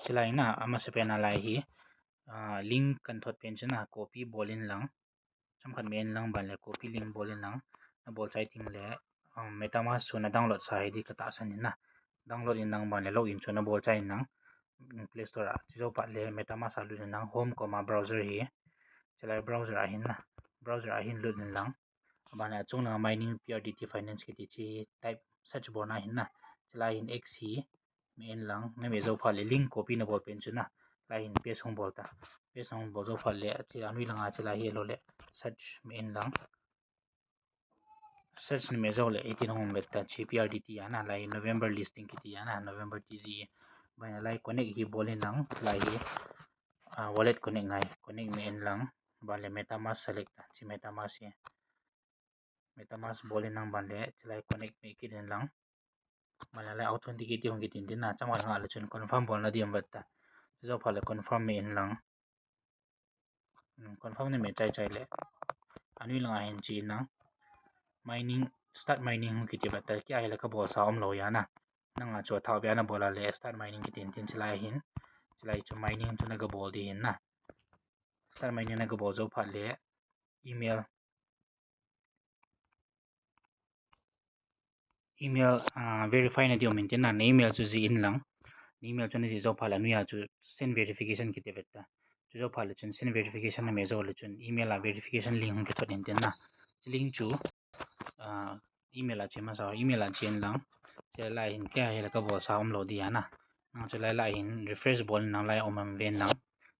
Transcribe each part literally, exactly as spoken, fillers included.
Chulai na, amasapen a lai hi, ah, link kathot pen chu na, copy bol in lang. Chomkhat meh in lang, ban le copy link bol in lang. Nabol chai teng le, um, MetaMask chu na download sa hi di katahsan in na. Download in lang, ban le login chu nabol chai in lang. Play Store a, chujou phat le MetaMask a lut in lang, home comma browser hi. Chulai browser a hin na. Browser a hin lut in lang. Aban le achung langa mining P R D T Finance kiti chu type search bolna hin na. Chulai hin X hi meh in lang, nameh jou phat le link copy nabol pen chu na. Lai hin paste hung bol ta. Paste hung bol jou phat le, chulai anoi langa chulai hi lou le search meh in lang. Search nameh jou le, hitin hung um vet ta, chu P R D T a na, lai November listing kiti a na, November T Z. Ban le lai connect hi bol in lang, lai hi, ah, wallet connect ngai, connect meh in lang, ban le MetaMask select ta, chu MetaMask hi. MetaMask bol in lang, ban le, chulai connect meh kit in lang. Ban le lai authenticate hung kitin tin na, chomkhat ngah le chun confirm bolna di um vet ta. Chujou phat le confirm meh in lang. Hmm, confirm nameh chai chai le. Anoi langa hin chu in lang. Mining, start mining hung kiti vet ta, kei a hi la kabol sa um lou a na. Nanga chu thao bia nabol a le start mining kitin tin chulai hin. Chulai chu mining chu na kabol di hin na. Start mining na kabol jou phat le email. Email, ah, verify na di um in tin na, na email chu jih in lang. Na email chu najih jou phat le anoi a chu send verification kiti vet ta. Chujou phat le chun send verification nameh jou le chun email a verification link hung kithot in tin na. Chu link chu, ah, email a che masa, email a che in lang. Chulai hin kei a hi la kabol sa um lou di a na. Nang chulai lai hin refresh bol in lang, lai um am ven lang.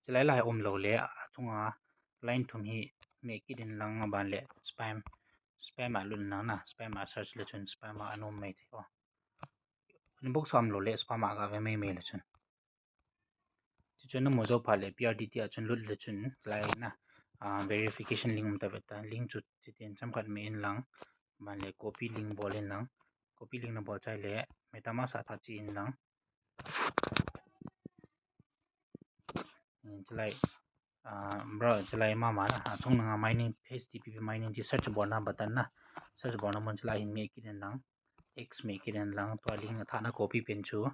Chulai lai um lou le, achunga line thum hi meh kit in lang, aban le spam. Spam a lut in lang na, spam a search le chun spam a ana um mai thei o. Inbox a um lou le spam a gave mai mai le chun. Chuchu namu jou phat le P R D T a chun lut le chun lai na, ah, verification link um ta vet ta, link chu hitin chomkhat meh in lang, ban le copy link bol in lang, copy link nabol chai le MetaMask a tha che in lang. Hmm, chulai, ah, bro, chulai mama na, achung langa mining, H T T P mining ti search bolna button na, search bolna mun chulai hin meh kit in lang, X meh kit in lang, tua link athah na copy pen chu,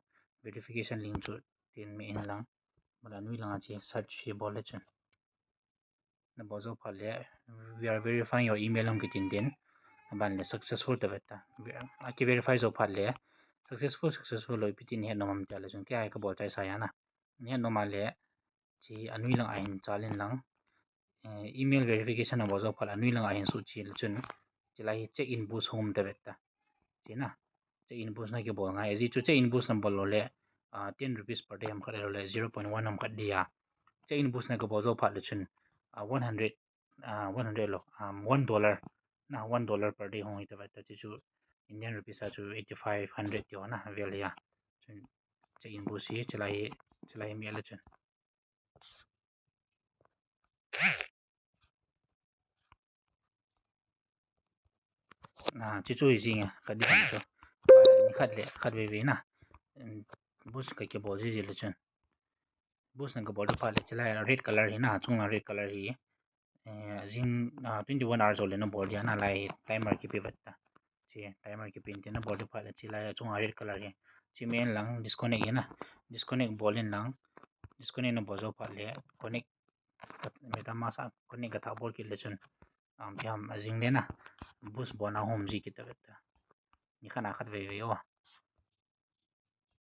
verification link chu tin meh in lang, ban le anoi langa chu search hi bol le chun. Nabol jou phat le, "We are verifying your email," hung kitin tin. Aban le successful ta vet ta. Aki verify jou phat le, successful, successful lou ipi tin het nom am tia le chun kei a hi kabol chai sa a na. Nahet nom a le, chu anoi langa hin chal in lang. Eh, email verification nabol jou phat le anoi langa hin suh che le chun. Chulai hi check in boost hung um ta vet ta. Chu na. Check in boost na kibol ngai. Ajeh chu check in boost nabol lou le, ah, ten rupees per day ham khat lou le, zero point one ham khat di a. Check in boost na kibol jou phat le chun, ah, one hundred, ah, one hundred lou, um, one dollar. Na one dollar per day hung hi ta vet ta chu Indian rupees a chu eighty five hundred ti ho na vel hi a. Chun check in boost hi chulai, chulai meh le chun. Ah, chuchu hi jing e, khat di ham chu. Ni khat le, khat veve na. Um, boost ka kibol ji ji le chun. Boost na kabol phat le chulai red color hi na, chunga red color hi. Eh, jing, ah, twenty one hours jou le nabol dia na lai timer kipe vet ta. Chu timer kipe in tin nabol phat le chulai chunga red color hi. Chu meh in lang disconnect hi na. Disconnect bol in lang. Disconnect nabol jou phat le connect MetaMask a connect kathah bol kit le chun. Um, ipi ham ajing le na. Boost bolna hung um ji kit ta vet ta. Ni khat na khat veve o.